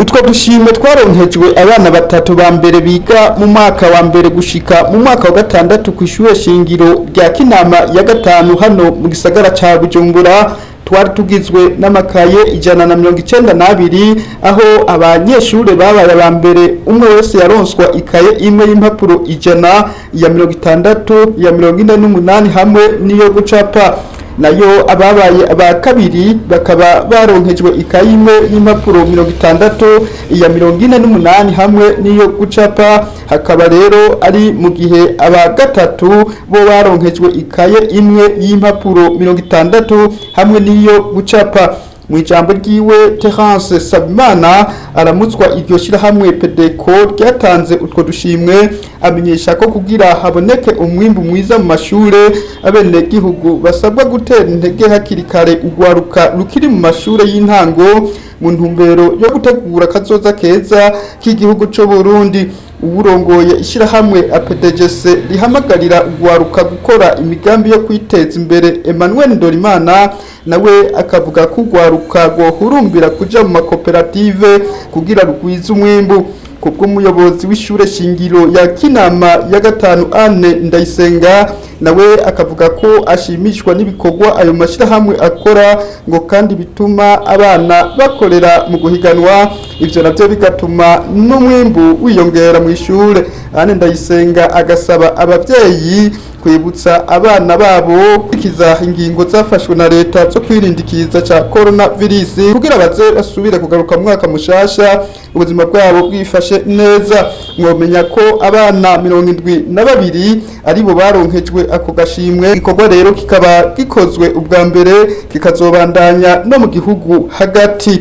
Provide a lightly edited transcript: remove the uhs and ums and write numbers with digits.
Utwo dushimwe twaronkejwe abana batatu ba mbere biga mu mwaka wa mbere gushika mu mwaka wa gatandatu ku ishure shingiro rya Kinama ya gatanu hano mu gisagara ca Bujumbura. Twari tugizwe n'amakaye 192, aho abanyeshure babaye aba mbere umwe wese yaronswa ikaye imwe y'impapuro 100, iya 60, iya 48 hamwe n'iyo gucapa. Nayo ababaye aba kabiri bakaba baronkejwe ikaye imwe y'impapuro 60, iya 48 hamwe n'iyo gucapa. Hakaba rero ari mu gihe aba gatatu bo baronkejwe ikaye imwe y'impapuro 60 hamwe n'iyo gucapa. Mu ijambo ryiwe, Terence Sabimana aramutswa iryo shirahamwe PEDECO ryatanze utwo dushimwe, amenyesha ko kugira haboneke umwimbu mwiza mu mashure, abenegihugu basabwa gutera intege hakiri kare urwaruka rukiri mu mashure y'intango mu ntumbero yo gutegura kazoza keza k'igihugu c'u Burundi. Uwurongoye ishyirahamwe APDGC rihamagarira urwaruka gukora imigambi yo kwiteza imbere, Emmanuel Ndorimana, nawe akavuga ko urwaruka rwohurumbira kuja mu makoperative kugira rugwize umwimbu. Kubw'umuyobozi w'ishure shingiro ya Kinama ya gatanu, Anne Ndayisenga, nawe akavuga ko ashimishwa n'ibikorwa ayo mashyirahamwe akora, ngo kandi bituma abana bakorera mu guhiganwa, ivyo navyo bigatuma n'umwimbu wiyongera mu ishure. Anne Ndayisenga agasaba abavyeyi kwibutsa abana babo kwikiza ingingo zafashwe na leta zo kwirinda ikiza ca coronavirus, kugira baze basubire kugaruka mu mwaka mushasha ubuzima bwabo bwifashe neza. Mwomenya ko abana 72 aribo baronkejwe ako gashimwe. Igikorwa rero kikaba gikozwe ubwa mbere, kikazobandanya no mu gihugu hagati.